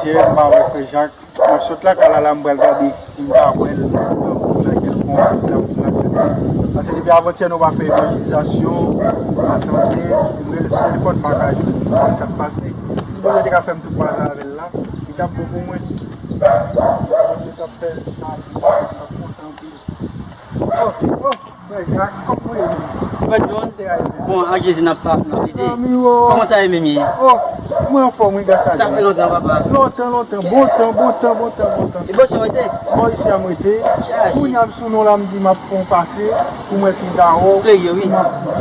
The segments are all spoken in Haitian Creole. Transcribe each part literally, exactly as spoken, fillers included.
Avantyè, m pa wè frè Jak. Mwen sot lakay la, la, m pral gade si m ka wè l nan wout la kèlkonk, si l ap vin lakay mwen. Paske depi avantyè, nou pa fè evanjelizasyon, m pa tande, m rele sou telefòn, m pa ka jwenn li. M pa konn sa k pase. Si Bondye te ka fè m tout pale avè l la, li t ap bon pou mwen. Bondye t ap fè lavi m, m t ap kontan anpil. Oh, oh, frè Jak, kòman w ye menm? Frè John, bon, ak Jezi n ap pa, n ap ede. Zanmi, oh. Kòman sa ye menm ye? Oh, mwen anfòm, wi, gras a Dye. Sa fè lontan, papa. Lontan, lontan, bon tan, bon tan, bon tan, bon tan. E bò sa w rete? Bò isi a m rete. Chaje. Kounye a m sou non la, m di m ap fè yon pase pou m wè si m ka wè w. Serye, wi.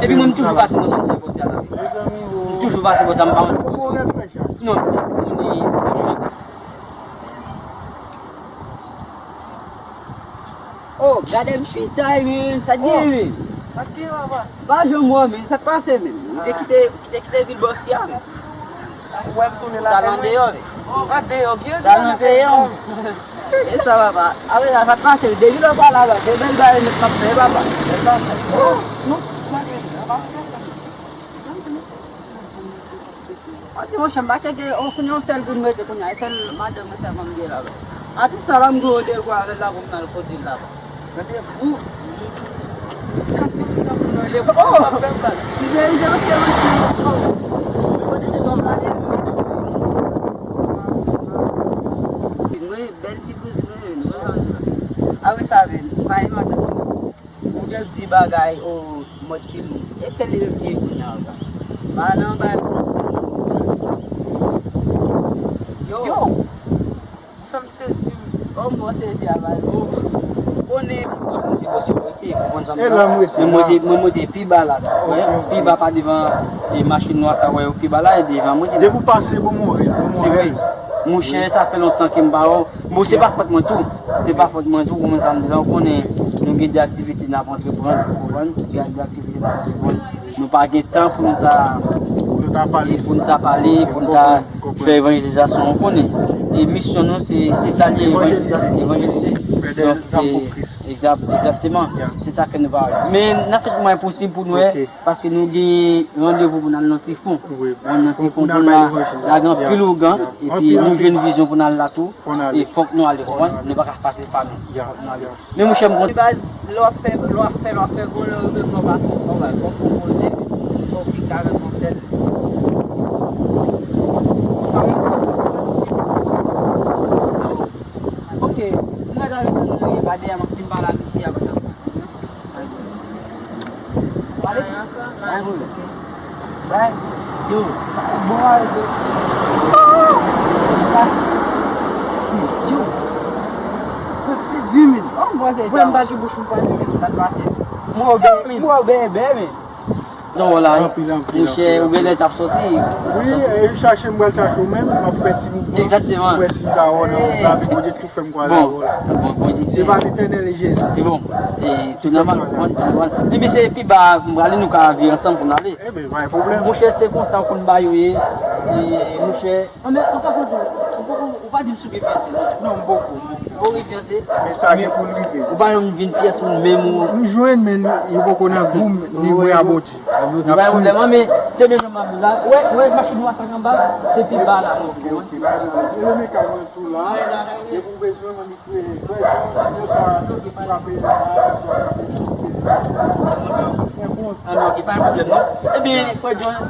Epi mwen, m toujou pase nan zòn sa, bò sa la. Mezanmi, oh. M toujou pase bò sa, m pa ranse bò sa. Kòman w ye, frè Jak? Non, m konnen. Oh, gade m chita, men, sa k gen, men? Sa k gen, papa? M pa janm wè, men, sa k pase, men? M te kite, m te kite vil bò isi a, men. Ou wè m tounen lakay mwen? Andeyò, men. Andeyò, gen andeyò lakay mwen. E sa, papa? Apre sa, sa k pase? Depi lè w pa la, papa, se bèl bagay nèt m ap fè, papa. Oh, non, pa gen, pa gen sa. Mwen di, monchè, m pa tcheke, oh, kounye a yon sèl grenn m rete kounye a, e sèl madanm mwen sèlman m gen la, la. A tout sa la, m gen yon devwa avè l la pou m al kote l la. Randevou? Gad ti moun nan pou nou rele, oh! M ap fè m bak. M vle rive nan sèl ansi. Oh! Kote se ton pale? Mwen, bèl ti kouzin mwen, mwen. Apre sa, men, sa e madanm mwen. Ou te di bagay, o, mòd ti moun. E sèl li menm ki gen kounye a, papa. Pa nan bay. Yo. Yo. Ou fè m sezi, wi. O, m pran sezi a, baz. O. Konnen. Ti bò si w rete, ou konprann sa m di la? E la m rete la. Men mwen te, mwen, mwen te pi ba la, la. Pi ba pa devan, e machin nwa sa, wè, pi ba la, e devan mwen te la. Depi w pase, bon, mwen rete, bon, mwen rete. Monchè, sa fè lontan ke m pa wè w. Bon, se pa fòt mwen tou. Se pa fòt mwen tou, kòman sa m di la, ou konnen nou gen de aktivite n ap antreprann, ou konprann? Gen de aktivite n ap antreprann. Nou pa gen tan pou nou ta, pou nou ta pale, pou nou ta pale, pou nou ta fè evanjelizasyon, ou konnen. E misyon nou, se, se sa li ye, evanjelize. Evanjelize. Donk, e, egzak-, egzakteman. Se sa ke nou pa wè. Men, n ap fè tout mwayen posib pou nou wè. Paske nou gen randevou pou n al nan Tifon. Wi, nan Tifon pou n al lage anpil ougan, epi nou jwenn vizyon pou n al la tou. E fòk nou ale, konprann? Nou pa ka pase pa nou. Fòk nou ale. Men monchè, m konn. Baz, lè w ap fè, lè w ap fè, lè w ap fè gwo, lè w rive, fò w pa fè, fò w pa fè, fò w pwopoze, fò w pike avèk yon sèl. Sa w mande? Ok, m gade avèk nou, pa dèyè m ap fin pale ak misye apre sa. Pale? Bay pou yo. Bay. Yo, sa bon, ale, yo. Yo. Frè m sezi, men. Frè m pa gen bouch pou pale, men. Sa k pase? Mwen, mwen, mwen, mwen. Non, la, monchè, ou genlè t ap soti. Wi, e chache m pral chache w menm, m ap fè ti mouvman. Egzakteman. Ou wè si m ka wè w nan wout la, men Bondye tou fè m kwal avè w la. Bon, Bondye. Se pa Letènèl e Jezi. E bon, e tou nòmal, konprann, konprann. Epi se pi ba, m prale, nou ka vire ansanm pou n ale. Eben, pa gen pwoblèm. Monchè, se konsa w konn ba yo ye. E, monchè, an, men, an pasan tou, ou poko, ou pa di m si w gen fiyanse, non? Non, m poko, m poko. Ou gen fiyanse? Men sa gen pou l rive. Ou pa janm vin pyès moun menm ou. M jwenn, men li, li poko nan gou m, ni bwe aboti. Aboti, pa gen pwoblèm, men se de jan m ap di la. Ou wè, ou wè machin nwa sa k anba, se pi ba la, non. Ok, ok, pa gen pwoblèm. E le mekanik tou la, depi w bezwen mwen, li kreye. Frè John, nou pa, nou pa peye la, nou pa peye la. Trè bon. Ah non, ok, pa gen pwoblèm, non. Ebyen, frè John,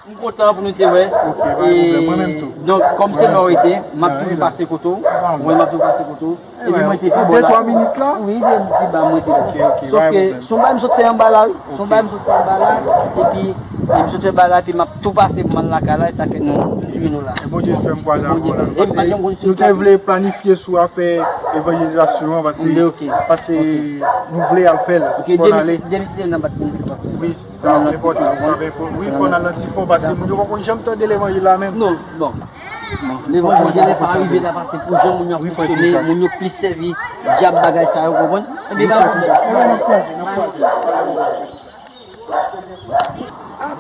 M kontan pou nou te wè. Ok, pa gen pwoblèm, mwen menm tou. Donk, kòm se lè w rete, m ap toujou pase kote w. Mwen, m ap toujou pase kote w. Epi mwen te pi bò la. De twa minit la? Wi, de ti ba mwen te la. Ok, ok, pa gen pwoblèm. Sòf ke se yon bagay m sot fè anba la, wi. Se yon bagay m sot fè anba la. Epi, epi m sot fè anba la, epi m ap tou pase pou m al lakay la, e sa ke nou jwenn nou la. E Bondye fè m kwaze avè w la. Paske nou te vle planifye sou afè evanjelizasyon an, paske, paske nou vle al fè l. Fò n ale. Depi si te nan bat nou te kapab fè sa. Wi. Sa enpòtan, sa byen fò. Wi, fò n al nan ti fon, paske moun yo pa konn janm tande levanjil la menm. Non, bon. Bon, levanjil genlè pa rive la, paske pou jan moun yo ap fonksyone, moun yo plis sèvi dyab bagay sa yo, konprann? Ebyen, pa pwoblèm.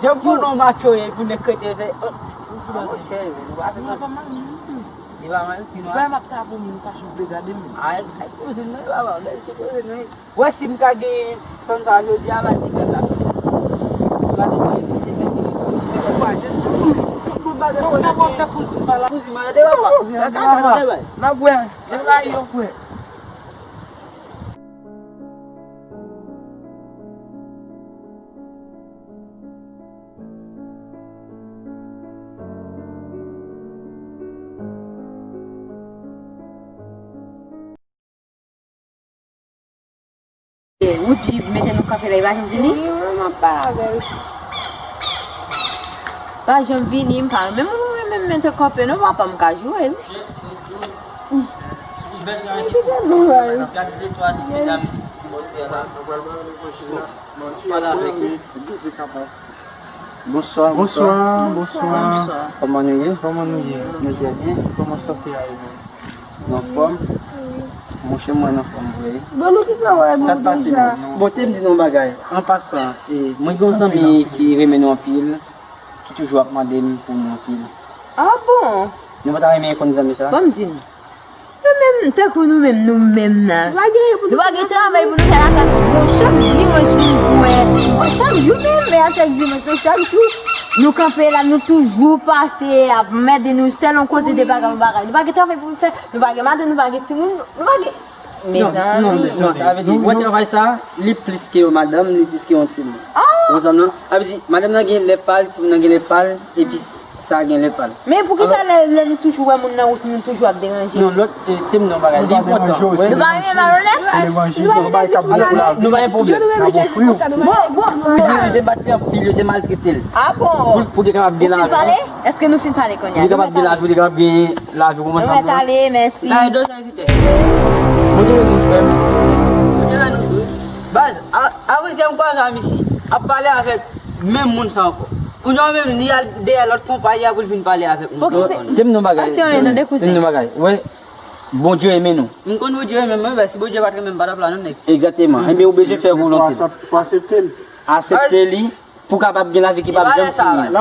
Jòb konnen w macho ye, pou nèg krete, se, oh, monchè, li pa mal, li pa mal. Ay, ay, kouzin mwen, li pa mal, bèl ti kouzin mwen. Wè si m ka genyen fanm sa jodi a, va se fèt la. Gade mwen, se fèt li. Tout moun pa gen tout moun pa gen. Non, n ap fè kouzin pa la. Kouzin pa la, gade papa. Gade, gade, gade, bay. N ap wè. Jan la yo. Woodjy mete nou kanpe la, li pa janm vini? Wi, wi, m ap pale avè l. Pa janm vini, m pa renmen moun renmen m mete kanpe non, papa, m ka joure wi. Gade de twa ti medam ki bòse a la. Pale avèk yo. Bonswa, bonswa. Bonswa, bonswa. Kòman nou ye? Kòman nou ye? Nou trè byen. Kòman sante a ye menm? Nou anfòm? Monchè, mwen anfòm vre. Bon, nou ki travay. Sa k pase menm? Bon, te m di nou yon bagay. An pasan, e, mwen gen yon zanmi ki renmen nou anpil, ki toujou ap mande m pou nou anpil. Ah bon? Nou pa ta renmen konn zanmi sa? Ban m di nou. Nou menm, tankou nou menm, nou menm nan. Nou pa gen travay pou nou fè lakay nou. Bon, chak dimanch, nou, wè. Bon, chak jou menm, men a chak dimanch, non, chak jou, nou kanpe la, nou toujou pase, ap mède nou, sèl yon koze de bagay, yon bagay. Nou pa gen travay pou nou fè, nou pa gen madanm, nou pa gen timoun, nou pa gen, mezanmi. Non, non, sa vle di, wè travay sa, li plis ke yon madanm, li plis ke yon timoun. Ou konprann non? Sa vle di, madanm nan gen lè pa l, timoun nan gen lè pa l, epi sa gen lè pa l. Men poukisa lè, lè nou toujou wè moun nan wout, nou toujou ap deranje? Non, lòt, e, te m nan bagay, li enpòtan. Nou pa renmen malonèt? Nou pa renmen diskisyon? Nou pa gen pwoblèm. Bon, bon, bon. Yo te bat li anpil, yo te maltrete l. Ah bon? Pou, pou li kapab gen lavi. Ou fin pale? Èske nou fin pale kounye a? Pou li kapab gen lavi, pou li kapab gen lavi, ou konprann sa m di w? Nou mèt ale, mèsi. Bye, Dozen. Bondye beni w, frè m. Bondye beni w tou. Baz, a, apre se m kwaze a misye, ap pale avèk menm moun sa ankò. Kounye a menm, li al dèyè lòt konpayi a pou l vin pale avèk moun sa ankò. Te m nan bagay. Te m nan bagay. Wè, Bondye renmen nou. M konn Bondye renmen mwen, men si Bondye pa t renmen m, m pa t ap la non, nèg. Egzakteman. Ebyen, ou bezwen fè volonte l. Fò aksepte l. Aksepte li. Pou kapab gen lavi ki p ap janm fini.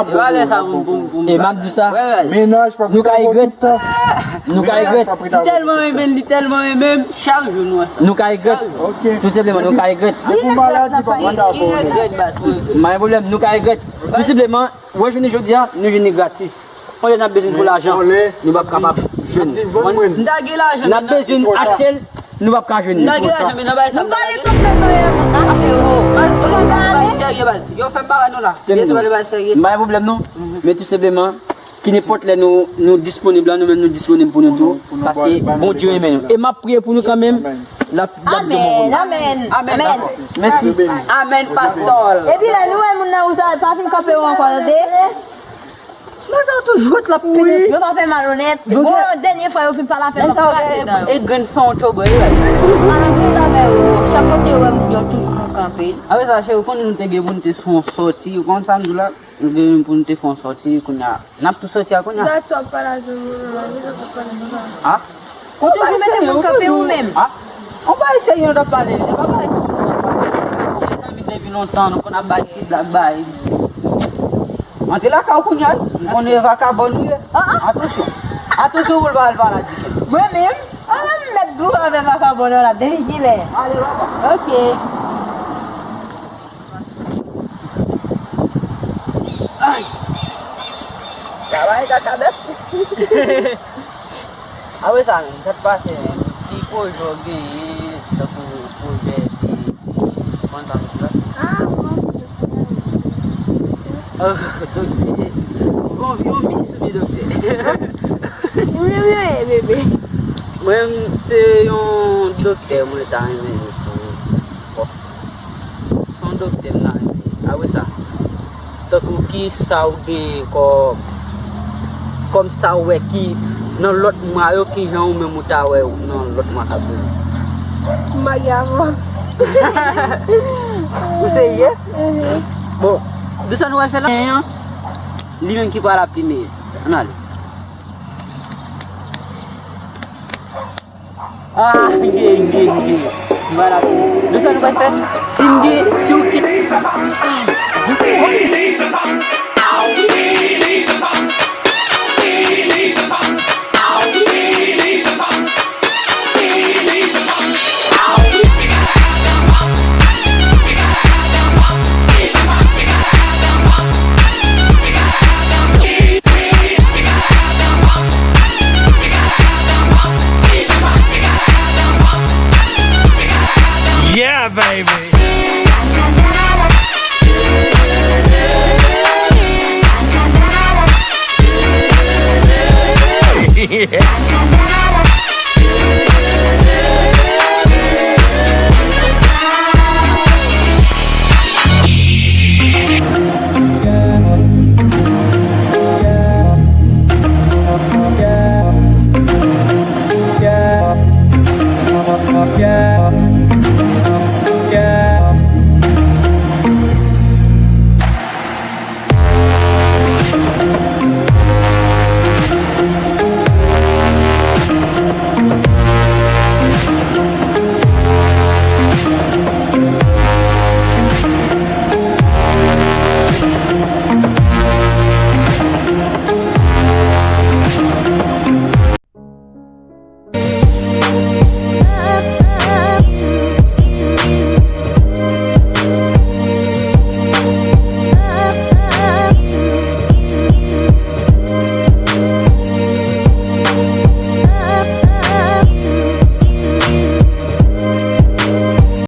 E m ap di w sa, nou ka regrèt. Nou ka regrèt. Li tèlman renmen l, li tèlman renmen m, chak jou nou ansanm. Nou ka regrèt. Tou senpleman, nou ka regrèt. Li regrèt, li pa gen pwoblèm, nou ka regrèt. Tou senpleman, wè jounen jodi a, nou jwenn li gratis. Yon lè n ap bezwen pou lajan, nou p ap kapab jwenn. M ta gen lajan, n ap bezwen achte l, nou p ap ka jwenn li. M ta gen lajan, men nan bagay sa, m pa gen. Baz, baz, baz, serye, baz. Yo fè m pa wè nou la. Tande nou. M pa gen pwoblèm non. Men tou senpleman, ki nenpòt lè nou, nou disponib la, nou menm nou disponib pou nou tou. Paske Bondye renmen nou. E m ap priye pou nou kanmenm. L ap, l ap gen bon moun. Amèn, amèn, amèn. Mèsi. Amèn, pastè. Epi lè nou wè moun nan wout la, pa vin kanpe yo ankò, tande. Nèg sa yo toujou t l ap pete. Yo pa fè malonèt. Bon, dènye fwa yo fin pale afè m ap kraze dan yo. E grenn san w tchobo yo. Malonèt avè yo. Chak kote yo wè moun yo toujou kanpe. Apre sa, cheri, ou konnen nou te gen pou nou te fè yon sòti. Ou konn sa m di w la? Nou gen pou nou te fè yon sòti. Kounye a, n ap tou sòti a kounye a. Dat sa w ap pale a zanmi w nan la, nou t ap pale konsa. A? Ou toujou mete moun kanpe ou menm. A? Ou pa eseye, nou t ap pale. Se pa bagay fou, nou t ap pale. Mezanmi, depi lontan, nou konn ap bay ti blag, bay. Antre lakay ou kounye a, wi. M konnen e vakabòn ou ye. Atansyon. Atansyon pou l pa al pale a Diken. Mwen menm? A, m mèt di w avè vakabòn nan la, depi kilè? Ale, papa. Ok. Ay! Travay kaka bèf. Apre sa menm, sa k pase menm? Ki pwojè w genyen, tankou pwojè de etid, ou konn sa m di la? Ah, bon. Doktè. Bon, yon mis ou byen doktè? Ou menm yo ye, bebe. Mwen, se yon doktè mwen ta renmen pou, bon, se yon doktè m ta renmen. Apre sa, tankou ki sa ou gen kòm, kòm sa ou wè ki nan lòt mwa yo, ki jan ou menm ou ta wè nan lòt mwa k ap vini? M marye avan. Ou serye? Mhm. Bon, di sa nou pral fè la. Li menm ki pral ap pi meyè. Ann ale. Ah, nge, nge, nge. M pral ap pi meyè. Di sa nou pral fè. Si m gen, si w gen. Yeah, baby.